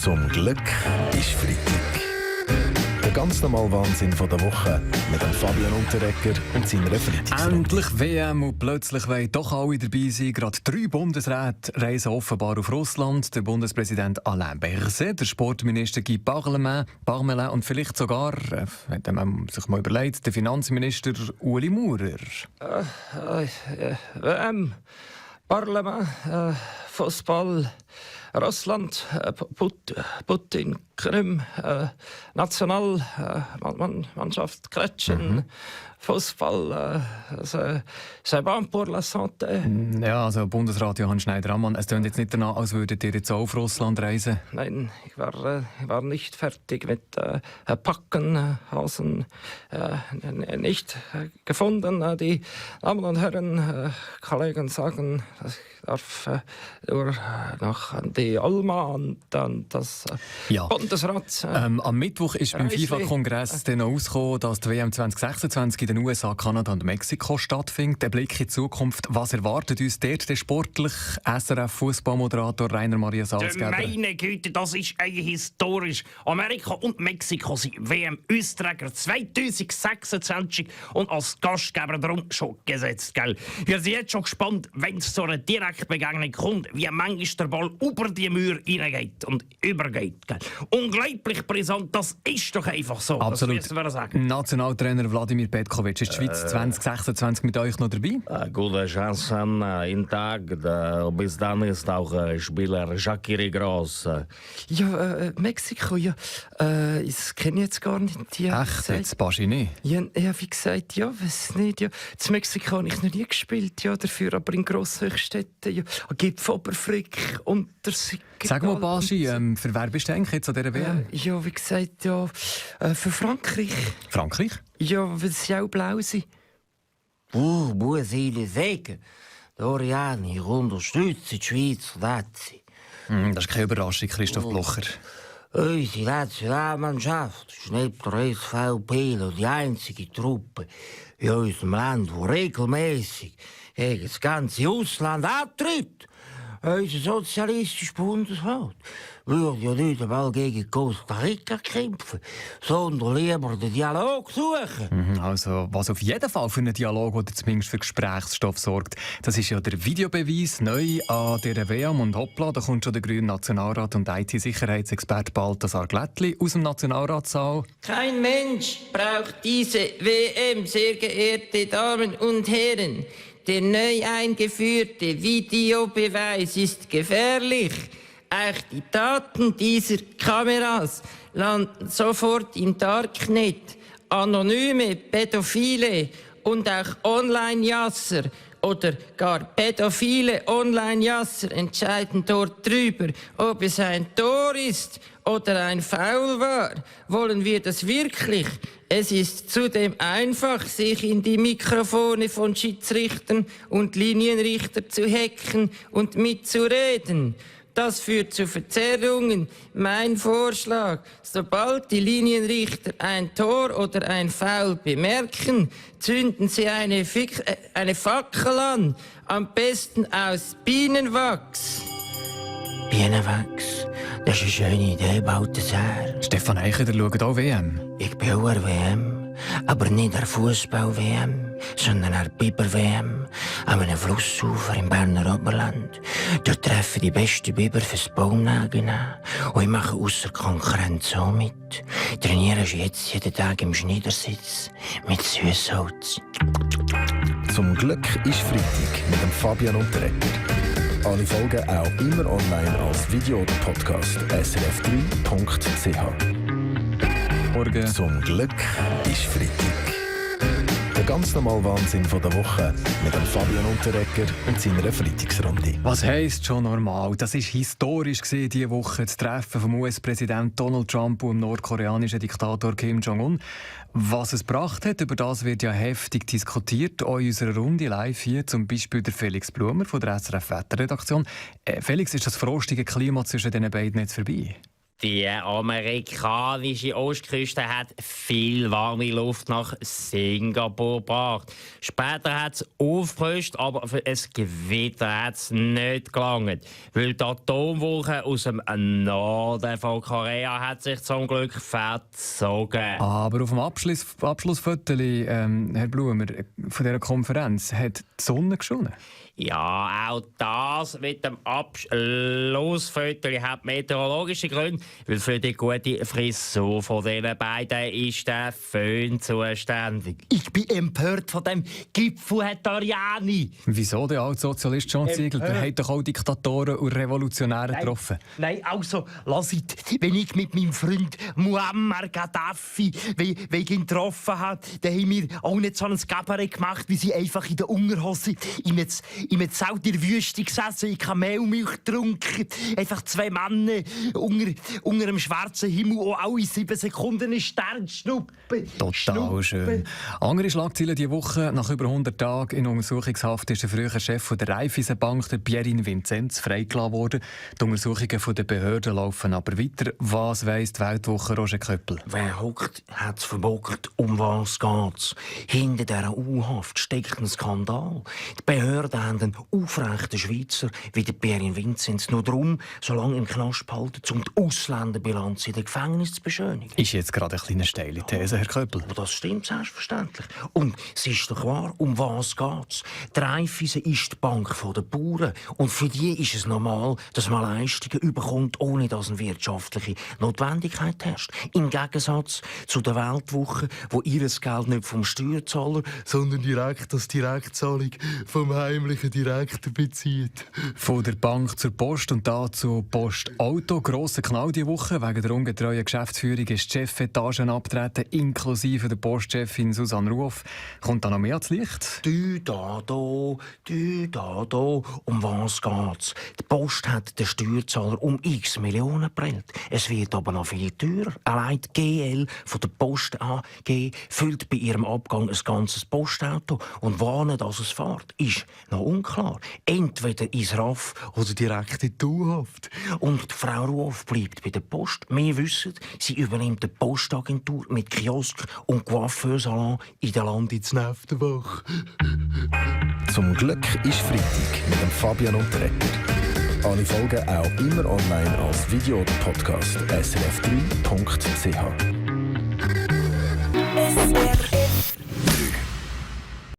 Zum Glück ist Freitag. Der ganz normale Wahnsinn von der Woche mit dem Fabian Unterrecker und seiner Freitagsrunde. Endlich WM und plötzlich wollen doch alle dabei sein. Gerade 3 Bundesräte reisen offenbar auf Russland. Der Bundespräsident Alain Berset, der Sportminister Guy Parmelin und vielleicht sogar, wenn man sich mal überlegt, der Finanzminister Ueli Maurer. WM, Parlament, Fußball, Russland, Putin, Krim, Nationalmannschaft, Kretschen, Fußball, c'est bon pour la santé. Ja, also Bundesrat Johann Schneider-Ammann, es klingt jetzt nicht danach, als würdet ihr jetzt auch auf Russland reisen. Nein, ich war nicht fertig mit Packen, Hasen, nicht gefunden. Die Damen und Herren, Kollegen sagen, ich darf nur noch an die Alma und dann das Bundesrat. Am Mittwoch ist beim FIFA-Kongress dann rausgekommen, dass die WM 2026 in den USA, Kanada und Mexiko stattfindet. Ein Blick in die Zukunft. Was erwartet uns dort der sportlich SRF-Fußballmoderator Rainer Maria Salzgeber? Meine Güte, das ist historisch. Amerika und Mexiko sind WM-Austräger 2026 und als Gastgeber darum schon gesetzt. Gell? Wir sind jetzt schon gespannt, wenn es zu einer Direktbegegnung kommt, wie manchmal der Ball über die Mauer reingeht und übergeht. Gell? Unglaublich brisant, das ist doch einfach so. Absolut. Das müssen wir sagen. Nationaltrainer Wladimir Petkovic, ist die Schweiz 2026 mit euch noch dabei? Gute Chancen intakt. Bis dann ist auch Spieler Jacques groß. Ja, Mexiko, ja. Das kenne ich jetzt gar nicht. Ja, Echt? Jetzt Baschi nicht? Ja, wie gesagt, ja, weiß nicht. Ja. In Mexiko habe ich noch nie gespielt, ja, dafür aber in Grosshöchstädten. Ja. Gipfoberfrick, Untersiggertal. Sag mal, Baschi, für wer bist du eigentlich jetzt an dieser WM? Ja, wie gesagt, ja, für Frankreich. Frankreich? Ja, weil sie auch blau sind. Muss ich sagen. Dorian, ich unterstütze die Schweizer Nazi. Das ist keine Überraschung, Christoph Blocher. Unsere Nationalmannschaft ist neben der SVP noch die einzige Truppe in unserem Land, die regelmäßig gegen das ganze Ausland antritt. Unser sozialistischer Bundesrat würde ja nicht einmal gegen Costa Rica kämpfen, sondern lieber den Dialog suchen. Also, was auf jeden Fall für einen Dialog oder zumindest für Gesprächsstoff sorgt, das ist ja der Videobeweis neu an dieser WM. Und hoppla, da kommt schon der grüne Nationalrat und IT-Sicherheitsexperte Balthasar Glättli aus dem Nationalratssaal. Kein Mensch braucht diese WM, sehr geehrte Damen und Herren. Der neu eingeführte Videobeweis ist gefährlich. Auch die Daten dieser Kameras landen sofort im Darknet. Anonyme Pädophile und auch Online-Jasser oder gar pädophile Online-Jasser entscheiden dort drüber, ob es ein Tor ist oder ein Foul war. Wollen wir das wirklich? Es ist zudem einfach, sich in die Mikrofone von Schiedsrichtern und Linienrichter zu hacken und mitzureden. Das führt zu Verzerrungen. Mein Vorschlag, sobald die Linienrichter ein Tor oder ein Foul bemerken, zünden sie eine Fackel an, am besten aus Bienenwachs. Bienenwachs, das ist eine schöne Idee, Balthasar. Stefan Eicher, der schaut auch WM. Ich bin auch an WM, aber nicht an Fußball-WM, sondern an Biber-WM. An einem Flussufer im Berner Oberland. Dort treffen die besten Biber fürs Baumnagen an. Und ich mache ausser Konkurrenz auch mit. Trainieren sie jetzt jeden Tag im Schneidersitz mit Süssholz. Zum Glück ist Freitag mit dem Fabian Unterrecker. Alle Folgen auch immer online als Video oder Podcast. srf3.ch. Morgen. Zum Glück ist Freitag. Der ganz normale Wahnsinn von der Woche mit dem Fabian Unterrecker und seiner Freitagsrunde. Was heisst schon normal? Das war historisch diese Woche, das Treffen vom US-Präsident Donald Trump und dem nordkoreanischen Diktator Kim Jong-un. Was es gebracht hat, über das wird ja heftig diskutiert. Auch in unserer Runde live hier zum Beispiel der Felix Blumer von der SRF Wetterredaktion. Felix, ist das frostige Klima zwischen den beiden jetzt vorbei? Die amerikanische Ostküste hat viel warme Luft nach Singapur gebracht. Später hat es aufgelöst, aber für ein Gewitter hat es nicht gelangt. Weil die Atomwolke aus dem Norden von Korea hat sich zum Glück verzogen. Aber auf dem Abschlussfoto, Herr Blumer, von dieser Konferenz hat die Sonne geschonen. Ja, auch das mit dem Abschlussfoto hat meteorologische Gründe, weil für die gute Frisur von diesen beiden ist der Föhn zuständig. Ich bin empört von dem Gipfel, Herr Tariani. Wieso der alte Sozialist John Ziegler? Der hat doch auch Diktatoren und Revolutionäre getroffen. Nein, also, lasst, wenn ich mit meinem Freund Muammar Gaddafi wegen ihn getroffen habe, dann haben wir auch nicht so ein Kabarett gemacht, wie sie einfach in der Unterhose im Zelt in der Wüste gesessen, in Kamelmilch getrunken. Einfach 2 Männer unter dem schwarzen Himmel, auch alle 7 Sekunden einen Stern schnuppen. Total schön. Andere Schlagzeilen diese Woche. Nach über 100 Tagen in Untersuchungshaft ist der frühere Chef der Raiffeisenbank, der Pierin Vinzenz, freigelassen worden. Die Untersuchungen der Behörden laufen aber weiter. Was weiss die Weltwoche, Roger Köppel? Wer hockt, hat's verbockt. Um was geht's? Hinter dieser U-Haft steckt ein Skandal. Die Behörden haben einen aufrechten Schweizer wie der Pierin Vinzenz nur darum, so lange im Knast behalten, um die Ausländerbilanz in den Gefängnis zu beschönigen. Ist jetzt gerade eine kleine steile These, Herr Köppel. Aber das stimmt selbstverständlich. Und es ist doch wahr, um was geht's? Die Raiffeisen ist die Bank der Bauern. Und für die ist es normal, dass man Leistungen überkommt, ohne dass eine wirtschaftliche Notwendigkeit herrscht. Im Gegensatz zu der Weltwoche, wo ihr Geld nicht vom Steuerzahler, sondern direkt als Direktzahlung vom heimlichen Direktor bezieht. Von der Bank zur Post und da zu Postauto. Grosser Knall diese Woche. Wegen der ungetreuen Geschäftsführung ist die Chefetage abgetreten, inklusive der Postchefin Susanne Ruoff. Kommt da noch mehr ans Licht? Du da, um was geht's? Die Post hat den Steuerzahler um x Millionen geprellt. Es wird aber noch viel teurer. Allein die GL von der Post AG füllt bei ihrem Abgang ein ganzes Postauto. Und wann dass es fährt, ist noch unklar. Entweder ins RAF oder direkt in die U-Haft. Und die Frau Ruoff bleibt bei der Post. Wir wissen, sie übernimmt die Postagentur mit Kiosk und Coiffeursalon in der Landesneftenbach. Zum Glück ist Freitag mit dem Fabian Unterretter. Alle Folgen auch immer online als Video oder Podcast srf3.ch.